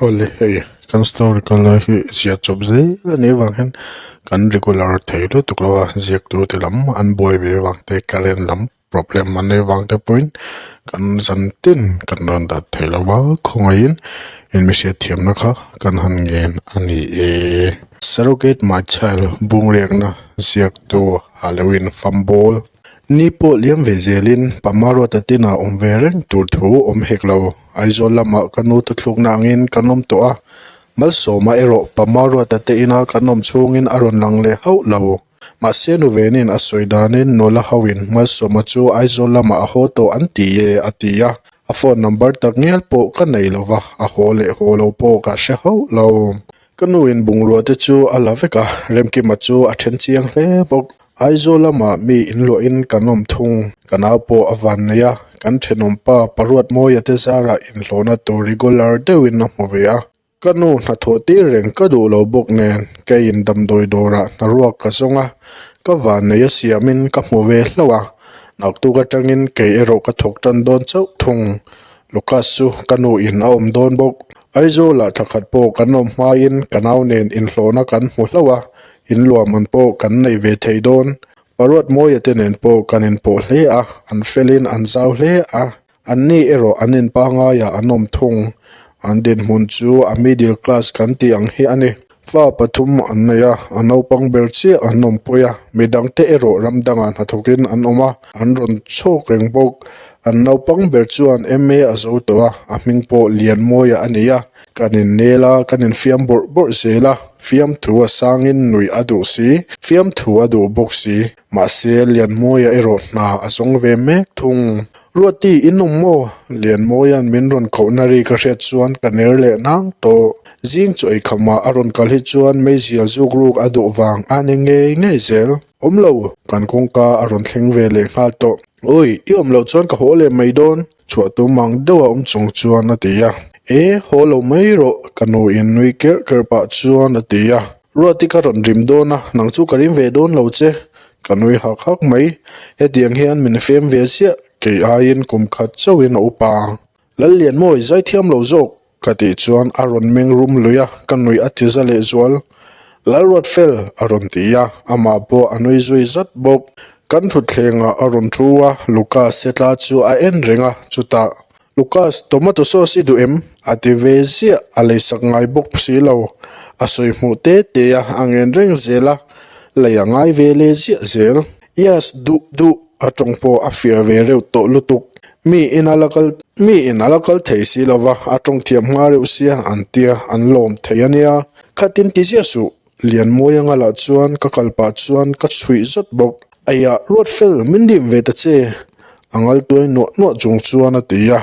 Awle hei kan story kal lai hi ziah chawp zel a nih avang hian kan regular thei lutuk lo a ziak tu te lam an buai ve avang te current lam problem an neih avang te pawhin kan zan tin kan rawn dah thei lo va khawngaihin in mi hriatthiamna kha kan han ngen a ni e. Surrogate my child bung riakna ziaktu Halloween fumble. Ni pawh liam ve zelin Pama Ruata tinah awm ve reng tur thu awm hek lo. Aizawl lamah ka nu tuthlukna angin kan awm tawh a, Malsawma erawh Pama Ruata te ina kan awm chhungin a rawn lang leh hauh lo. Mahse nu Venin a sawi danin nula hoin Malsawma chu Aizawl lamah a haw tawh an ti e a ti a, a phone number tak ngial pawh ka nei lo va, a haw leh haw lo pawh ka hre hauh lo. Ka nuin bungrua te chu a la vek a, Remkima chu a then chiang hle bawk. Aizawl lamah mi inluahin kan awm thung. Ka nau pawh a van nei a, kan thenawmpa Paruatmawia te zarah inhlawhna tur regular deuhin a hmu ve a. Ka nu hnathawh tir reng ka duh lo bawk nen keiin damdawi dawrah hnaruak ka zawng a, ka van nei a siamin ka hmu ve hlauh a. Naktuk atangin kei erawh ka thawk tan dawn chauh thung. Lucas chu ka nuin a awm dawn bawk. Aizawlah thla khat pawh kan awm hmain ka nau nen inhlawhna kan hmu hlauh a, inluahman pawh kan nei ve thei dawn. Paruatmawia te nen pawh kan inpawh hle a, an felin an zau hle a, anni erawh an inpangaiah an awm thung. An dinhmun chu a middle class kan tih ang hi a ni. Fa pathum an nei a, a naupang ber chiah an awmpui a, midangte erawh ram dangah hnathawkin an awm a, an rawn chhawk reng bawk. An naupang ber chuan MA a zo tawh a, a hming pawh Lianmawia a ni a, kan innel a, kan infiam bawrh bawrh zel a, fiamthu a sangin nuih a duh si, fiamthu a duh bawk si, mahse Lianmawia erawh hna a zawng ve mek thung. Ruati, in awm maw? Lianmawia'n min rawn kohna ri ka hriat chuan ka ner leh nang tawh. Zing chu eikhamah a rawn kal hi chuan meizial zuk ruk a duh vang a ni ngei ngei zel. Awm lo, kan kawngka a rawn thleng ve leh nghal tawh. Awi, i awm loh chuan ka haw leh mai dawn, chhuah tum ang deuha awm chung chuan a ti a. E, haw lo mai rawh, ka nuin nui kerh kerh pah chuan a ti a. Ruati ka rawn rim dawn a, nang chu ka rim ve dawn lo che. Ka nui hak hak mai. Hetiang hian min fem ve ziah, kei aiin kum khat chauhin a upa. Lallianmawi, zaithiam lo zawk, ka tih chuan a rawn meng rum lui a, ka nuih a ti za leh zual. Lalruatfel, a rawn ti a, amah pawh a nui zui zat bawk. Kan thutthlengah a rawn thu a, Lucas setla chu a en reng a, chutah, Lucas, tomato sauce i duh em? A ti ve ziah, a leisak ngai bawk si lo. A sawi hmuh te te a, a ngen reng zel a, lei a ngai ve leh ziah zel. Yes, duh duh, a tawng pawh a fiah ve reuh tawh lutuk. Mi in a la kal, mi in a la kal thei si lo va, a tawng thiam hma reuh sia an tia, an lawm thei a nia. Khatin ti ziah suh, Lianmawi anga lah chuan ka kal pah chuan ka chhuih zat bawk. Aiah, Ruatfel, min dim ve ta che, a ngal tuai nuah nuah chung chuan a ti a.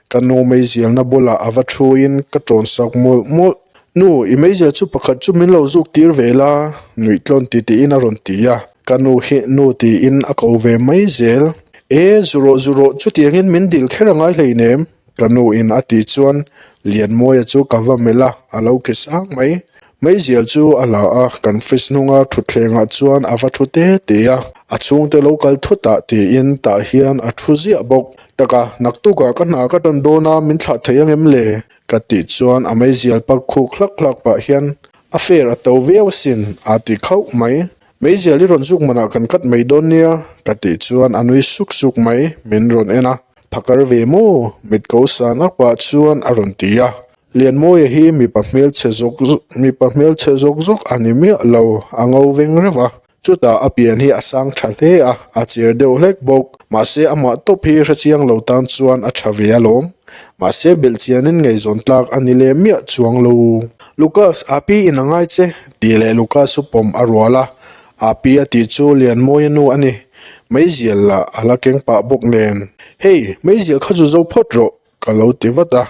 Ka nu meizialna bulah a va thuin ka tawnsak mawlh mawlh. Nu, i meizial chu pakhat chu min lo zuk tir ve la, nuih tlawn ti tiin a rawn ti a. Ka nu hi nu tiin a ko ve mai zel. E, zu rawh zu rawh, chutiangin min dil kher a ngai hleinem, ka nu in a tih chuan Lianmawia chu ka va melh a, a lo khi sang mai. Meizial chu a la a, kan fridge hnunga thutthlengah chuan a va thu te te a, a chhungte lo kal thut ah tiin tah hian a thu ziah bawk. Taka, naktukah ka hna ka tan dawn a, min thlah thei angem le? Ka tih chuan a meizial pak khuk hlak hlak pah hian a fair a to viau asin a ti khauh mai. Meizial i rawn zuk manah kan cut mai dawn nia ka tih chuan a nui suk suk mai, min rawn en a, phakar ve maw? Mit ko san ak pah chuan a rawn ti a. Lianmawia hi mipa hmelchhe zawk mipa hmelchhe zawk zawk a ni miah lo, a ngo veng reuh a. Chutah a pian hi a sang tha hle a, a cher deuh hlek bawk. Mahse amah tawp hi hrechiang lo tan chuan a tha ve alawm. Mahse belhchianin ngaihzawn tlak a ni leh miah chuang lo. Lucas, Api in a ngai che, tih leh Lucas chu pawm a rual a. Api a tih chu Lianmawia nu a ni. Meizial lah a la keng pah bawk nen. Hey, meizial kha chu zo phawt rawh, Ka lo ti vat a,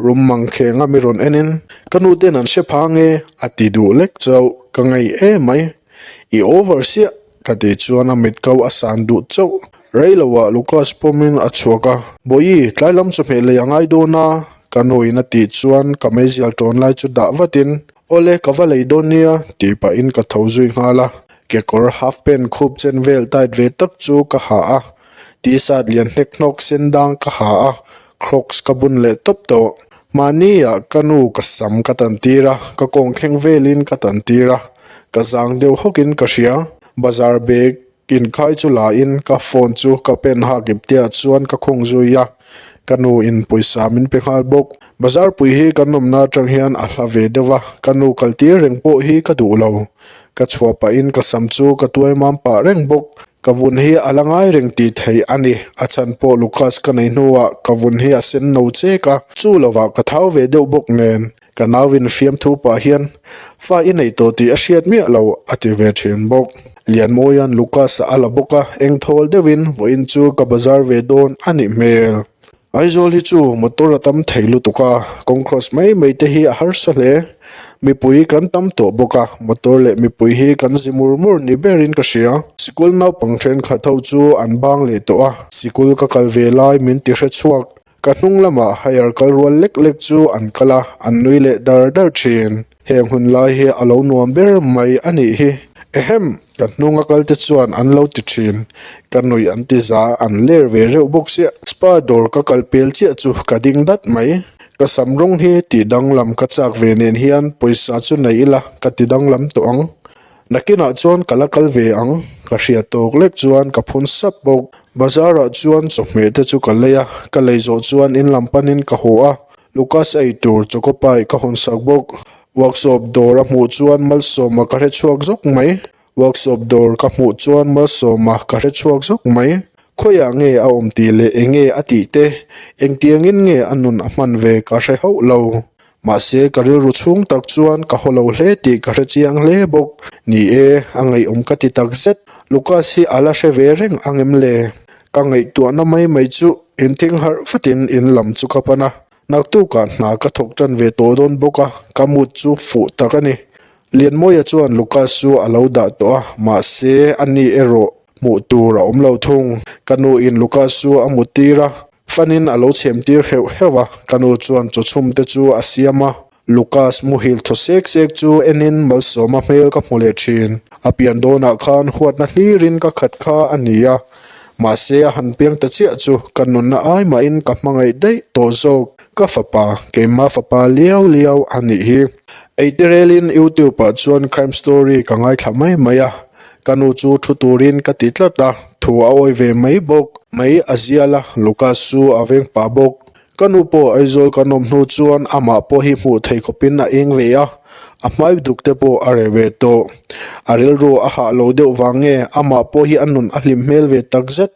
rum mang kheng a mi rawn en in, ka nu ten an hre pha nge a ti duh lek chauh, ka ngei em mai. I over siah ka tih chuan a mit kau a san duh chauh. Rei lo ah Lucas pawm in a chhuak a, Bawihi, tlai lam chawhmeh lei a ngai dawn a, ka nu in a tih chuan ka meizial tawn lai chu dah vat in, Awle ka va lei dawn nia tih pah in ka tho zui nghal a, kekawr half pant khup chen vel tight ve tak chu ka ha a, T-shirt lian hnek hnawk sen dang ka ha a, Crocs ka bun leh tawp tawh. Mahniah ka nu ka sam ka tan tir a, ka kawng thleng velin ka tan tir a, ka zang deuh hawkin ka hria. Bazar bag inkhai chu la in ka phone chu ka pen hak ipteah chuan ka khung zui a, ka nu in pawisa min pe nghal bawk. Bazar pui hi kan awmna atang hian a hla ve deuh a, ka nu kal tir reng pawh hi ka duh lo. Ka chhuah pahin ka sam chu ka tuai mam pah reng bawk. Ka vun hi a la ngai reng tih theih a ni. A chhan pawh Lucas ka nei hnuah ka vun hi a sen no chek a, chu lovah ka thau ve deuh bawk nen. Ka nauin fiamthu pah hian fa i nei tawh tih a hriat miah lo a ti ve thin bawk. Lianmawia'n Lucas a la bawk a, engthawl deuhin vawiin chu ka bazar ve dawn a nih hmel. Aizawl hi chu motor a tam thei lutuk a, kawng cross mai mai te hi a harsa hle. Mipui kan tam tawh bawk a, motor leh mipui hi kan zi mur mur ni berin ka hria. Sikul naupang thenkhat ho chu an bang leh tawh a, sikul ka kal ve lai min ti hre chhuak. Ka hnung lamah higher kal rual lek lek chu an kal a, an nui leh dar dar thin. Heng hun lai hi a lo nuam ber mai a nih hi. Ehem! Ka hnung a kal te chuan an lo ti thin. Ka nuih an ti za, an ler ve reuh bawk chiah. Spa dawr ka kal pel chiah chu ka ding dat mai. Ka sam rawng hi tih danglam ka chak ve nen hian pawisa chu nei ila ka ti danglam tawh ang. Nakinah chuan ka la kal ve ang, ka hriat tawk lek chuan ka phun sap bawk. Bazar ah chuan chawhmeh te chu ka lei a, ka lei zawh chuan in lam panin ka haw a, Lucas ei tur choka pai ka hawn sak bawk. Workshop dawr a hmuh chuan Malsawma ka hre chhuak zawk mai. Workshop dawr ka hmuh chuan Malsawma ka hre chhuak zawk mai. Khawiah nge a awm tih leh eng nge a tih te, engtiangin nge a nun a hman ve ka hre hauh lo. Mahse, ka rilru chhung tak chuan ka haw lo hle tih ka hre chiang hle bawk. Ni e, a ngaihawm ka ti tak zet. Lucas hi a la hre ve reng ang em le? Ka ngaihtuahna mai mai chu inthing harh vatin in lam chu ka pan a. Naktukah hna ka thawk tan ve tawh dawn bawk a, ka mut chu fuh tak a ni. Lianmawia chuan Lucas chu a lo dah tawh a, mahse a ni erawh hmuh tur a awm lo thung. Ka nu in Lucas chu a mut tir a, Fanin a lo chhem tir heuh heuh a, ka nu chuan chaw chhum te chu a siam a. Lucas muhil thaw sek sek chu enin Malsawma hmel ka hmu leh thin. A pian dawnah khan huatna hlirin ka khat kha a ni a, mahse a han piang ta chiah chu ka nunna ai mahin ka hmangaih daih tawh zawk. Ka fapa, keima fapa liau liau a nih hi. Eiterelin YouTube ah chuan crime story ka ngaithla mai mai a, Ka nu chu thu turin ka ti tlat a, thu a awi ve mai bawk. Mai a zial a, Lucas chu a veng pah bawk. Ka nu pawh Aizawl kan awm hnu chuan amah pawh hi hmuh thei khawpin a eng ve a, a hmai duk te pawh a reh ve tawh. A rilru a hah lo deuh vang nge amah pawh hi a nun a hlim hmel ve takzet.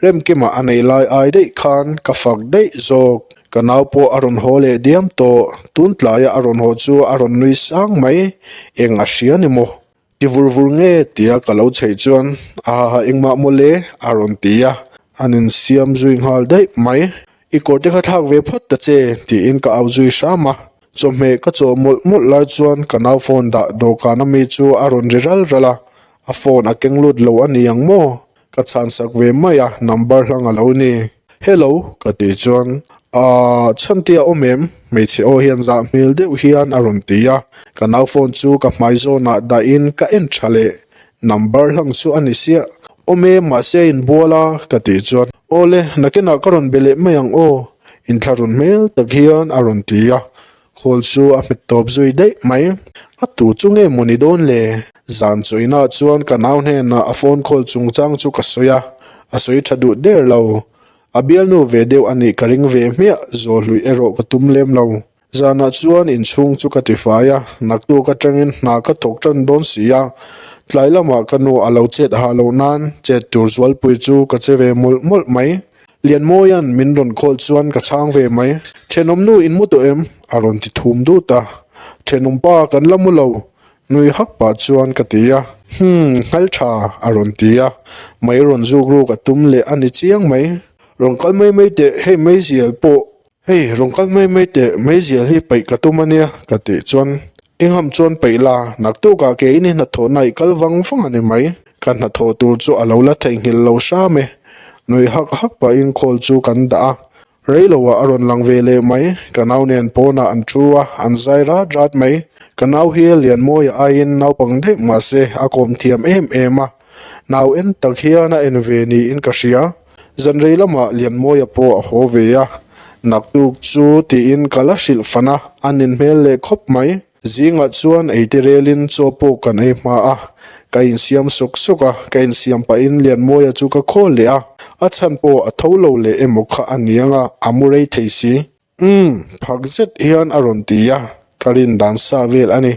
Remkima a nei lai ai daih khan ka fak daih zawk. Ka nau pawh a rawn haw leh diam tawh. Tun tlaia a rawn haw chu a rawn nui sang mai. Eng a hria ni maw? Ti vur vur nge tia ka lo chheih chuan ahaha engmah mawle a rawn ti a, an insiam zui nghal daih mai. I kawr te kha thlak ve phawt ta che tiin ka au zui hram a, chawhmeh ka chawh mawlh mawlh lai chuan ka nau phone dah dawhkan ami chu a rawn ri ral ral a, a phone a keng lut lo a ni ang maw? Ka chhan sak ve mai a, number hlang a lo ni. Hello, ka tih chuan, Aaa, chhanti a awm em? Hmeichhe aw hian zah hmel deuh hian a rawn ti a. Ka nau phone chu ka hmai zawnah dahin ka en tha leh. Number hlang chu a ni siah. Awm e, mahse a inbual a, ka tih chuan, Awle, nakinah ka rawn be leh mai ang aw, inthlahrun hmel tak hian a rawn ti a. Khawl chu a hmet tawp zui daih mai. A tu chu nge maw ni dawn le? Zan chawinah chuan ka nau hnenah a phone call chungchang chu ka sawi a, a sawi tha duh der lo. A bialnu ve deuh a nih ka ring ve hmiah, zawhluih erawh ka tum lem lo. Zanah chuan inchhung chu ka tifai a, naktuk atangin hna ka thawk tan dawn si a. Tlai lamah ka nu a lo chet ha loh nan chet tur zualpui chu ka che ve mawlh mawlh mai. Lianmawia'n min rawn call chuan ka chhang ve mai. Thenawmnu in mu tawh em? a rawn ti thum dut a. Thenawmpa kan la mu lo, nui hak pah chuan ka ti a. Hmm, nghal tha, a rawn ti a. Mai rawn zuk ruk a tum leh a ni chiang mai. Rawn kal mai mai teh, hei meizial pawh Hei, rawn kal mai mai teh, meizial hi paih ka tum a nia, ka tih chuan Ingham chuan paih la, naktukah ke in i hnathawhna i kal vang vang a ni mai. Ka hnathawh tur chu a lo la theihnghilh lo hram e. Nui hak hak pahin call chu kan dah a, reiloah a rawn lang ve leh mai. Ka nau nen pawnah an thu a, an zai rat rat mai. Ka nau hi Lianmawia aiin naupang daih mahse a kawm thiam em em a, nau en tak hian a en ve niin ka hria. Zanrei lamah Lianmawia pawh a haw ve a. Naktuk chu tiin ka la hrilh fan a, a nin hmel leh khawp mai. Zingah chuan eite relin chaw pawh kan ei hma a, ka insiam sawk sawk a, ka insiam pahin Lianmawia chu ka khawl leh a, a chhan pawh a tho lo leh emaw kha a ni ang a, a mu rei thei si. Umm, phak zet hian a rawn ti a, ka rin dan sa vel a ni.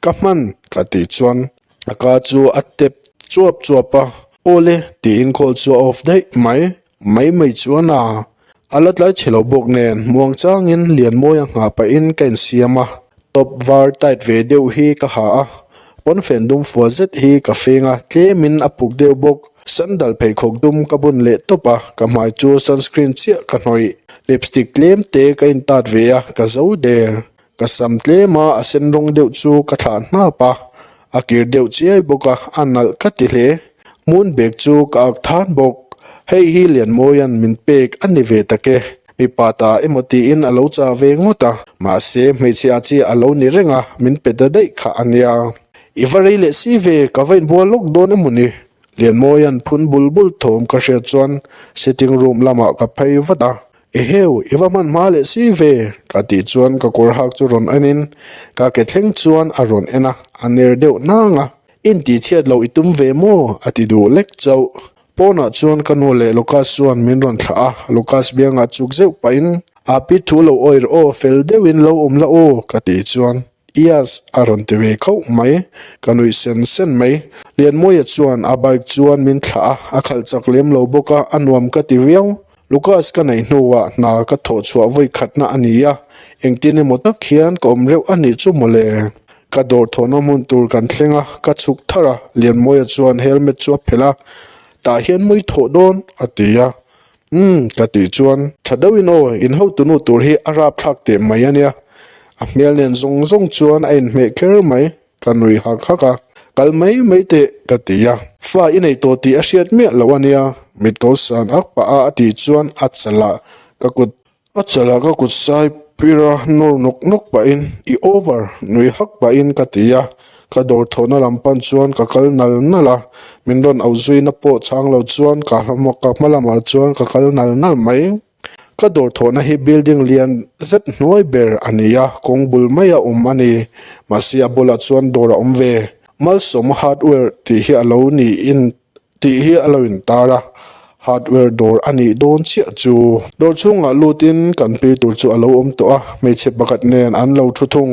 Ka hman ka tih chuan a ka chu a tep chuap chuap a, Awle tiin call chu a off daih mai. Mai mai chuan a a la tlai chhe lo bawk nen muang changin Lianmawia nghah pahin ka insiam a, top var tight ve deuh hi ka ha a, pawnfen dum fual zet hi ka feng a, tlemin a puk deuh bawk. Sandal pheikhawk dum ka bun leh tawp a, ka hmai chu sunscreen chiah ka hnawih. Lipstick tlem te ka intat ve a, ka zo der. Ka sam tlem a, a sen rawng deuh chu ka thlah hnap a, a kir deuh chiai bawk a, a nalh ka ti hle. Hmun bag chu ka ak than bawk. Hei hi Lianmawia'n min pek a ni ve tak e. Mipa ta emaw tiin a lo chah ve ngawt a, mahse hmeichhia chiah a lo ni reng a, min pe ta daih kha a nia. I va rei leh si ve, ka va inbual lawk dawn emaw ni? Lianmawia'n phun bul bul thawm ka hriat chuan sitting room lamah ka phei vat a. Eheu, i va hman hma leh si ve, ka tih chuan ka kawr hak chu rawn enin ka ke thleng chuan a rawn en a, a ner deuh nang a. In tih chhiat loh i tum ve maw? a ti duh lek chauh. Pawnah chuan ka nu leh Lucas chuan min rawn thlah a, Lucas biangah chuk zeuh pahin, Api thu lo awih rawh aw, fel deuhin lo awm la aw, ka tih chuan. Yes, a rawn ti ve khauh mai. Ka nuih sen sen mai. Lianmawia chuan a bike chuan min thlah a, a khalh chak lem lo bawk a, a nuam ka ti viau. Lucas ka neih hnuah hna ka thawh chhuah vawi khatna a ni a, engtin emaw tak hian ka awm reuh a nih chu mawle. Ka dawr thawhna hmun tur kan thleng a, ka chhuk thar a, Lianmawia chuan helmet chu a phelh a, tah hian mawi thawh dawn, a ti a. Umm, ka tih chuan, tha deuhin aw, in hotunu tur hi a rapthlak teh mai a nia. A hmel nen zawng zawng chuan a inhmeh kher mai, ka nui hak hak a. Kal mai mai teh, ka ti a. Fa i nei tawh tih a hriat miah loh a nia, mit ko san ak pah a a tih chuan a chalah ka kut A chalah ka kut sai pir a, nawr nawk nawk pahin, I over! nui hak pahin ka ti a, ka dawr thawhna lam pan chuan ka kal nal nal a, min rawn auh zuina pawh chhang lo chuan ka ka hma lamah chuan ka kal nal nal mai. Ka dawr thawhna hi building lian zet hnuai ber a ni a, kawng bul maia awm a ni. Mahse a bulah chuan dawr a awm ve. Malsawma Hardware tih hi a lo niin tih hi a lo intar a, hardware dawr a nih dawn chiah chu. Dawr chhungah lutin kan pi tur chu a lo awm tawh a, hmeichhe pakhat nen an lo thu thung.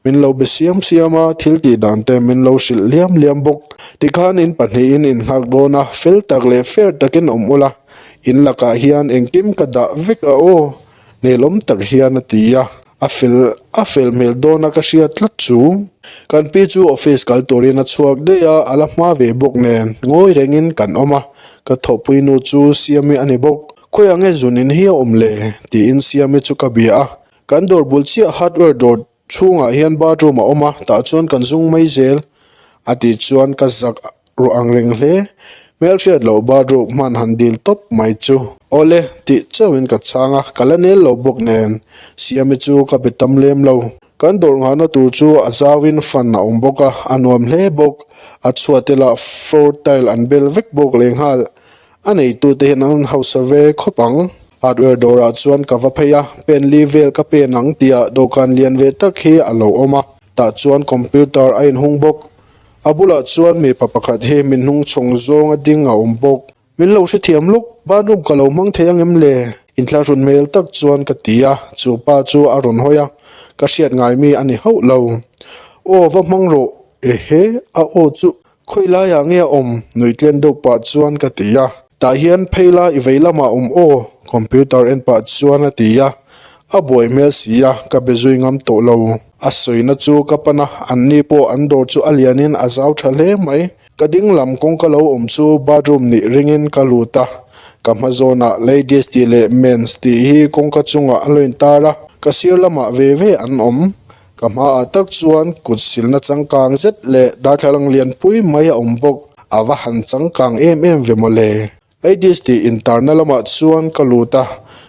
Min lo be siam siam a, thil tih dan te min lo hrilh liam liam bawk. Tikhan in pahnihin in nghak dawn a, fel tak leh fair takin awm ula, in lakah hian engkim ka dah vek a aw, nelawm tak hian a ti a. A fel a fel hmel dawn a ka hriat tlat chu. Kan pi chu office kal turin a chhuak daih a, a la hma ve bawk nen ngawi rengin kan awm a, ka thawhpui nu chu Siami a ni bawk. Khawiah nge zunin hi a awm le? tiin Siami chu ka bia a. Kan dawr bul chiah hardware dawr chhungah hian bathroom a awm a, tah chuan kan zung mai zel a tih chuan ka zak Ruah ang reng hle. Hmelhriat loh bathrobe hman han dil tawp mai chu. Awle, tih chauhin ka chhang a, ka la nel lo bawk nen. Siami chu ka be tam lem lo. Kan dawr nghahna tur chu a zauin fan a awm bawk a, a nuam hle bawk. A chhuah te lah floor tile an bel vek bawk lehnghal. A neitute hian an hausa ve khawp ang. Hardware dawrah chuan ka va phei a, pen li vel ka pen ang tihah dawhkan lian ve tak hi a lo awm a, tah chuan computer a inhung bawk. A bulah chuan mipa pakhat hi min hnung chhawng zawng a ding a awm bawk. Min lo hrethiam lawk, bathroom ka lo hmang thei ang em le? Inthlahrun hmel tak chuan ka ti a, chu pa chu a rawn hawi a, ka hriat ngai mi a ni hauh lo. Aw va hmang rawh, ehe, a aw chu khawi laiah nge a awm? Nuitlen deuh pah chuan ka ti a. Tah hian phei la i vei lamah awm aw, computer en pah chuan a ti a, a buai hmel si a, ka be zui ngam tawh lo. A sawina chu ka pan a, anni pawh an dawr chu a lianin a zau tha hle mai. Ka ding lam kawngka lo awm chu bathroom nih ringin ka lut a, ka hma zawnah ladies tih leh mens tih hi kawngka chungah a lo intar a, ka sir lamah ve ve an awm. Ka hmaah tak chuan kut silna changkang zet leh darthlalang lianpui mai a awm bawk. A va han changkang em em ve mawle. Ladies tih intarna lamah chuan ka lut a,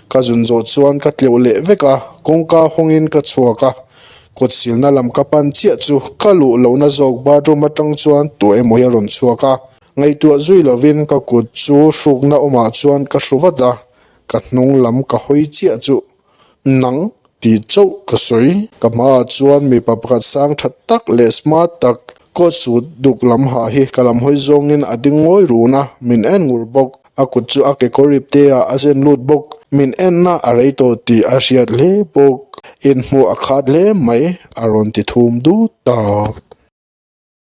ka zun zawh chuan ka tleuh leh vek a, kawngka hawngin ka chhuak a. Kut silna lam ka pan chiah chu ka luh lohna zawk bathroom atang chuan tu emaw hi a rawn chhuak a. Ngaihtuah zui lovin ka kut chu hrukna awmah chuan ka hru vat a, ka hnung lam ka hawi chiah chu. Nang tih chauh ka sawi. Ka hmaah chuan mipa pakhat sang tha tak leh smart tak coat suit duk lam ha hi ka lam hawi zawngin a ding ngawi run a, min en ngur bawk. A kut chu a kekawr ip te ah a zen lut bawk. Min enna a rei tawh tih a hriat hle bawk. Inhmuh a khat hle mai a rawn ti thum dut ta.